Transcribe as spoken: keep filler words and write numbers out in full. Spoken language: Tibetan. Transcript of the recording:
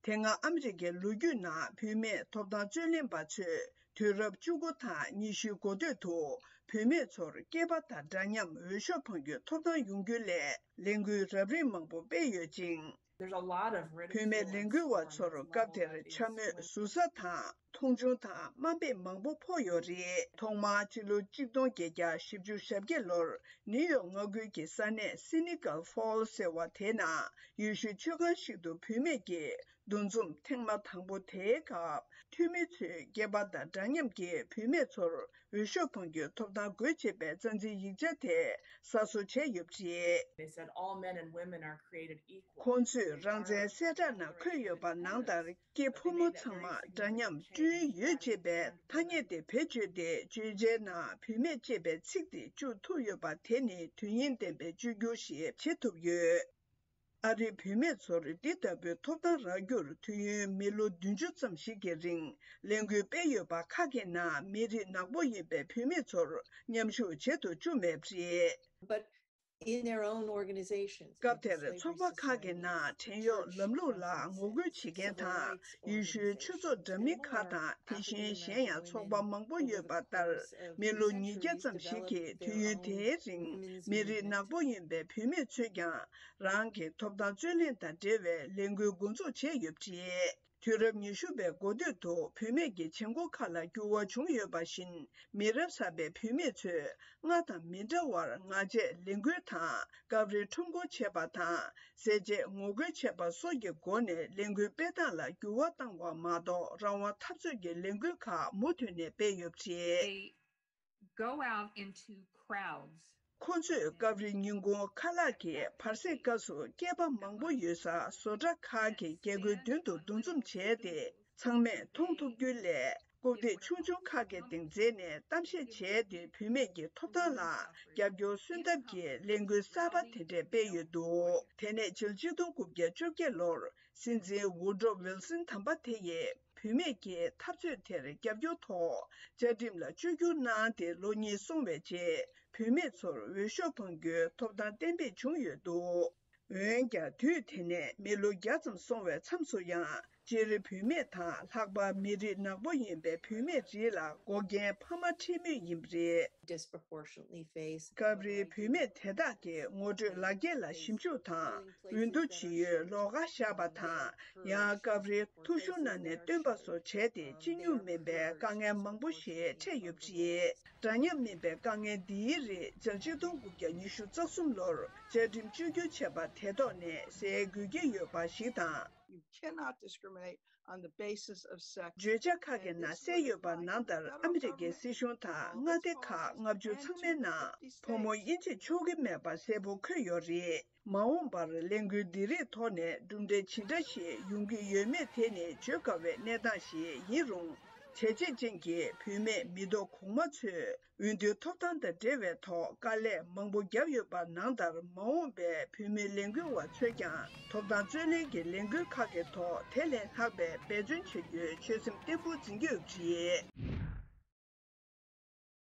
དེ་སྔ་ཨ་མི་རི་ཀའི་ལོ་རྒྱུས་ནང་བུད་མེད་ཐོབ་ཐང་རྩོད་ལེན་པ་ཚོས་དུས་རབས་བཅུ་དགུ་དང་ཉི་ཤུའི་འགོ་སྟོད་དུ་བུད་མེད་ཚོར་སྐྱེས་པ་དང་འདྲ་མཉམ་འོས་ཤོག་འཕང་རྒྱུའི་ཐོབ་ཐང་ཡོང་རྒྱུ་སླད་ལས་འགུལ་རབ་རིམ་མང་པོ་སྤེལ་ཡོད་ཅིང་། There's a lot of ridicule བུད་མེད་ལས་འགུལ་བ་ཚོར་སྐབས་དེར་འཕྱ་སྨོད་ཟུར་ཟ་དང་མཐོང་ཆུང་དང་དམའ་འབེབས་མང་པོ་ཕོག་ཡོད་རེད། ཐོག་མར་སྤྱི་ལོ་གཅིག་སྟོང་བརྒྱད་བརྒྱ་བཞི་བཅུ་ཞེ་བརྒྱད་ལོར་ནིའུ་ཡོག་མངའ་ཁུལ་གྱི་ས་གནས་སི་ནི་ཀལ་ཧྥོལ་ཟེར་བ་དེ་ན་ཡེ་ཤུའི་ཆོས་ཁང་ཞིག་ཏུ་བུད་མེད་ཀྱི་འདུ་འཛོམས་ཐེངས་མ་དང་པོ་དེའི་སྐབས་འཐུས་མི་ཚོས་སྐྱེས་པ་དང་འདྲ་མཉམ་གྱི་བུད་མེད་ཚོར་འོས་ཤོག་འཕང་རྒྱུའི་ཐོབ་ཐང་དགོས་ཅེས་པའི་རྩ་འཛིན་ཡིག་ཆ་དེ་གསར་བཟོ་བྱས་ཡོད་པ་རེད། They said all men and women are created equal. ཁོང་ཚོས་རང་བཙན་གསལ་བསྒྲགས་ནང་འཁོད་ཡོད་པ་ནང་ལྟར་སྐྱེས་ཕོ་མོ་ཚང་མ་འདྲ་མཉམ་བསྐྲུན་ཡོད་ཅེས་པའི་ཐ་སྙད་དེ་བེད་སྤྱོད་དེ་བརྗོད་བྱའི་ནང་བུད་མེད་ཅེས་པའི་ཚིག་དེ་བཅུག་ཐུབ་ཡོད་པ་དེ་ནི་དོན་སྙིང་ལྡན་པའི་བཅོས་བསྒྱུར་ཞིག་བྱེད་ཐུབ་ཡོད། ཨ་རིའི་བུད་མེད་ཚོར་འདི་ལྟ་བུའི་ཐོབ་ཐང་རག་རྒྱུར་དུས་ཡུན་མི་ལོ་བདུན་ཅུ་ཙམ་ཞིག་གི་རིང་ལས་འགུལ་སྤེལ་ཡོད་པ་ཁག་གི་ནང་མི་རིགས་ནག་པོ་ཡིན་པའི་བུད་མེད་ཚོར་མཉམ་ཞུགས་བྱེད་དུ་བཅུག་མེད་པ་རེད། But in their own organizations, སྐབས་དེར་ཚོགས་པ་ཁག་གི་ནང་བྲན་གཡོག་ལམ་ལུགས་ལ་ངོ་རྒོལ་བྱེད་མཁན་དང་ཡེ་ཤུའི་ཆོས་ཚོགས་འདྲ་མིན་ཁག་དང་དེ་བཞིན་གཞན་ཡང་ཚོགས་པ་མང་པོ་ཡོད་པ་ལྟར་མི་ལོ་ཉིས་བརྒྱ་ཙམ་ཞིག་གི་དུས་ཡུན་དེའི་རིང་མི་རིགས་ནག་པོ་ཡིན་པའི་བུད་མེད་ཚོས་ཀྱང་རང་གི་ཐོབ་ཐང་རྩོད་ལེན་དང་འབྲེལ་བའི་ལས་འགུལ་འགོ་འཛུགས་བྱས་ཡོད་པ་རེད། དུས་རབས་ཉི་ཤུ་པའི་འགོ་སྟོད་དུ་བུད་མེད་ཀྱི་བྱེད་སྒོ་ཁག་ལ་འགྱུར་བ་བྱུང་ཡོད་པ་བཞིན། མི་རབས་གསར་པའི་བུད་མེད་ཚོས་སྔར་དང་མི་འདྲ་བར་ངག་བཅད་ལས་འགུལ་དང་སྐབས་རེ་ཁྲོམ་སྐོར་བྱེད་པ་དང་ཟས་བཅད་ངོ་རྒོལ་བྱེད་པ་སོགས་ཀྱི་སྒོ་ནས་ལས་འགུལ་སྤེལ་སྟངས་ལ་འགྱུར་བ་བཏང་བ་མ་གཏོགས། རང་དབང་འཐབ་རྩོད་ཀྱི་ལས་འགུལ་ཁག་མུ་མཐུད་ནས་སྤེལ་ཡོད་པ་རེད། They go out into crowds. ཁོ་ཚོས་སྐབས་རེ་ཉིན་གུང་ཁ་ལག་གི་བར་སྲེག་སྐབས་སུ་སྐྱེས་པ་མང་པོ་ཡོད་སར་བཟོ་གྲྭ་ཁག་གི་རྒྱལ་སྒོའི་མདུན་དུ་འདུ་འཛོམས་བྱས་ཏེ། ཚང་མས་མཐོང་ཐུབ་རྒྱུའི་སླད་རྐུབ་སྟེགས་ཆུང་ཆུང་ཁག་གི་སྟེང་འཛེགས་ནས་གཏམ་བཤད་བྱས་ཏེ། བུད་མེད་ཀྱི་ཐོབ་ཐང་ལ་རྒྱབ་སྐྱོར་སོན་ཐབས་ཀྱི་ལས་འགུལ་གསར་པ་དེ་འདྲས་སྤེལ་ཡོད་འདུག་དེ་ནས་ཕྱི་ལོ་ཆིག་སྟོང་དགུ་བརྒྱ་བཅོ་བརྒྱད་ལོར་སྲིད་འཛིན་ཝུ་ཌོ་ཝིལ་སོན་དམ་པ་དེ་ཡིས་བུད་མེད་ཀྱི་འཐབ་རྩོད་དེར་རྒྱབ་སྐྱོར་ཐོག་བཅའ་ཁྲིམས་ལ་བཅོས་བསྒྱུར་གནང་སྟེ། ལོ་གཉིས་སོང་བའི་རྗེས་བུད་མེད་ཚོར་འོས་ཤོག་འཕང་རྒྱུའི་ཐོབ་ཐང་གཏན་འབེབས་བྱུང་ཡོད་འདུག་འོན་ཀྱང་། དུས་དེ་ནས་མི་ལོ་བརྒྱ་ཙམ་སོང་བའི་མཚམས་སུ་ཡང་། སྤྱིར་བུད་མེད་དང་། ལྷག་པར་མི་རིགས་ནག་པོ་ཡིན་པའི་བུད་མེད་རིགས་ལ་འགོག་རྐྱེན་འཕར་མ་འཕྲད་མུས་ཡིན་པ་རེད། Disproportionately face སྐབས་རེ་བུད་མེད་དེ་དག་གིས་ངོ་སྤྲོད་ལག་འཁྱེར་ལ་ཞིབ་འཇུག་དང་། འོས་བསྡུ་ཇི་ཡོད་ལོགས་ཀ་བཞག་པ་དང་། ཡང་སྐབས་རེ་ཐོ་གཞུང་ནང་ནས་བཏོན་པ་སོགས་བྱས་ཏེ། སྤྱི་སྙོམས་མིན་པའི་དཀའ་ངལ་མང་པོ་ཞིག་འཕྲད་ཡོད་པ་རེད། འདྲ་མཉམ་མིན་པའི་དཀའ་ངལ་འདིའི་རིགས་ཕྱི་ལོ་ཆིག་སྟོང་དགུ་བརྒྱ་ཉི་ཤུ་རྩ་གསུམ་ལོར་བཅའ་ཁྲིམས་བཅོས་བསྒྱུར་བྱས་པ་དེ་ཐོག་ནས་སེལ་དགོས་ཀྱི་ཡོད་པ་ཞིག་དང་། You cannot discriminate on the basis of sex. བརྗོད་བྱ་ཁག་གི་ནང་གསལ་ཡོད་པ་ནང་ལྟར། ཨ་མི་རི་ཀའི་སྲིད་གཞུང་དང་མངའ་སྡེ་ཁག་ལྔ་བཅུ་ཚང་མའི་ནང་ཕོ་མོ་དབྱེ་འབྱེད་ཆོག་གི་མེད་པ་གསལ་པོ་འཁོད་ཡོད་རེད། མ་འོངས་པར་ལས་འགུལ་འདི་རིགས་ཐོག་ནས་གྲུབ་འབྲས་ཇི་འདྲ་ཞིག་ཡོང་གི་ཡོད་མེད་དེ་ནི་བརྗོད་དཀའ་བའི་གནས་སྟངས་ཤིག་ཡིན་རུང་། བྱས་རྗེས་ཅན་གྱི་བུད་མེད་མི་ཐོག་གོང་མ་ཚོས་འོས་བསྡུའི་ཐོབ་ཐང་དང་འབྲེལ་བའི་ཐོག་དཀའ་ལས་མང་པོ་བརྒྱབ་ཡོད་པ་ནང་ལྟར། མ་འོངས་པའི་བུད་མེད་ལས་འགུལ་བ་ཚོས་ཀྱང་ཐོབ་ཐང་རྩོད་ལེན་གྱི་ལས་འགུལ་ཁག་གི་ཐོག་དེ་ལས་ལྷག་པའི་འབད་བརྩོན་བྱ་རྒྱུའི་ཆོད་སེམས་བརྟན་པོ་འཛིན་གྱི་ཡོད་པ་རེད།